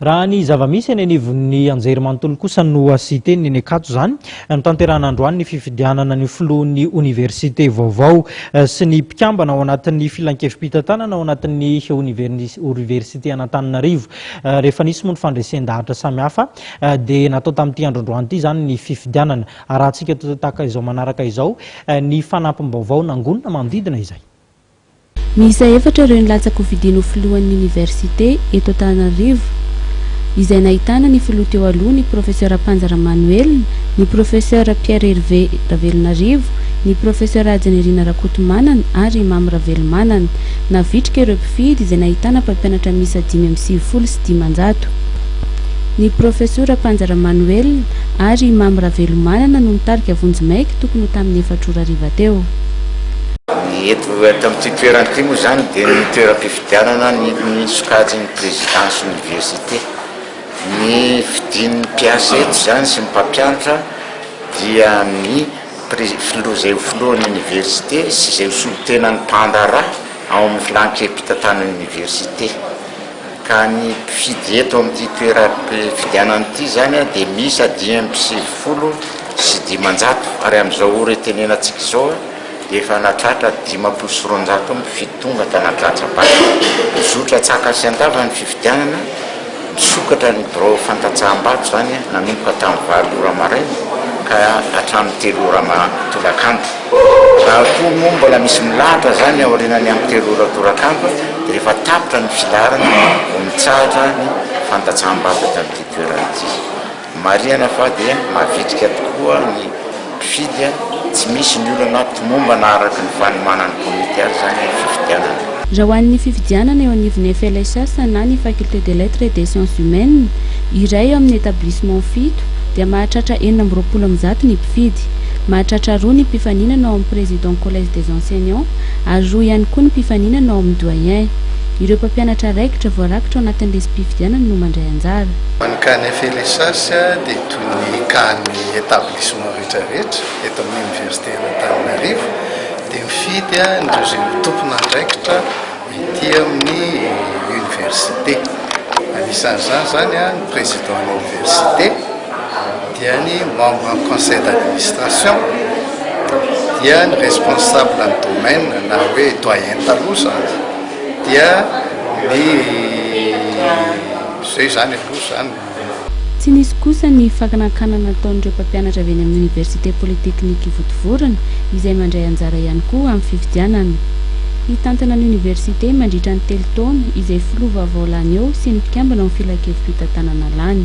Raha ny zava-misy eny anivon'ny anjerimanontolo kosa no asian-teny eny Ankatso izany, notanterahina androany ny fifidianana ny filohan'ny oniversite vaovao sy ny mpikambana ao anatin'ny filankevi-pitantanana ao anatin'ny oniversite an'Antananarivo. Rehefa nisy moa ny fandresen-dahatra samihafa dia natao tamin'ity andro androany ity izany ny fifidianana. Arahantsika tahaka izao manaraka izao ny fanampim-baovao nangonina manodidina izay. Miisa efatra ireo nilatsa-kofidina ho filohan'ny oniversite eto Antananarivo, izay nahitana ny filoha teo aloha ny Professeur Panja Ramanoelina, ny Professeur Pierre Hervé Ravelonarivo, ny Professeur Hajanirina Rakotomanana ary i Mamy Ravelomanana. Navitrika ireo mpifidy izay nahitana mpampianatra miisa 595. Ny Profesora Panja Ramanoelina ary i Mamy Ravelomanana no nitarika vonjimaika tokony ho tamin'ny efatra ora hariva teo. Ny eto eto amin'ity toerana ity moa izany dia ny toeram-pifidianana ny ny sokajin'ny présidence université. Ny fidin'ny mpiasa eto izany sy ny mpampianatra dia ny pré- filoha izay ho filohan'ny université sy izay ho solontenan'ny mpandraharaha ao amin'ny filan-kevi-pitantanan'ny université. Ka ny mpifidy eto amin'ity toeram-pifidianana ity izany dia miisa 595 ary amin'izao ora itenenantsika izao dia efa nahatratra 250 mpifidy tonga tanaty latsa-bato. Mizotra an-tsakany sy an-davany ny fifidianana, misokatra ny birao fandatsaham-bato izany nanomboka tamin'ny 8 ora maraina ka hatramin'ny 3 ora tolakandro. Raha toa moa mbola misy milahatra izany aorianan'ny amin'ny 3 ora tolakandro dia rehefa tapitra ny filaharana vao mitsahatra ny fandatsaham-bato eto amin'ity toerana ity. Marihana fa dia mavitrika tokoa ny mpifidy, tsy misy ny olana tomombana araka ny fanomanan'ny komity azy izany ny fifidianana. Raha ho an'ny fifidianana eo anivon'ny FLSH na ny Faculté des Lettres et des Sciences Humaines, iray eo amin'ny établissement fito, dia mahatratra 126 ny mpifidy. Mahatratra roa ny mpifaninana ao amin'ny Président Collège des Enseignants ary roa ihany koa ny mpifaninana ao amin'ny Doyen. Ireo mpampianatra raikitra voarakitra ao anatin'ny lisi-pifidianana no mandray anjara. Ny cas-n'ny FLSH dia toy ny cas-n'ny établissement rehetra rehetra eto amin'ny Université an'Antananarivo dia mifidy an'ireo izay ho tompon'andraikitra ety amin'ny Université. Anisan'izany izany ny président-n'ny Université, dia ny membre ny conseil d'administration, dia ny responsable ny domaine na hoe doyen taloha izany, dia ny izay izany aloha izany. Tsy nisy kosa ny fakanakanana nataon'ireo mpampianatra avy eny amin'ny Oniversite Polyteknika Vontovorona izay mandray anjara ihany koa amin'ny fifidianana. Hitantana ny oniversite mandritra ny telo taona izay filoha vaovao lany eo sy ny mpikambana ao amin'ny filankevi-pitantanana lany.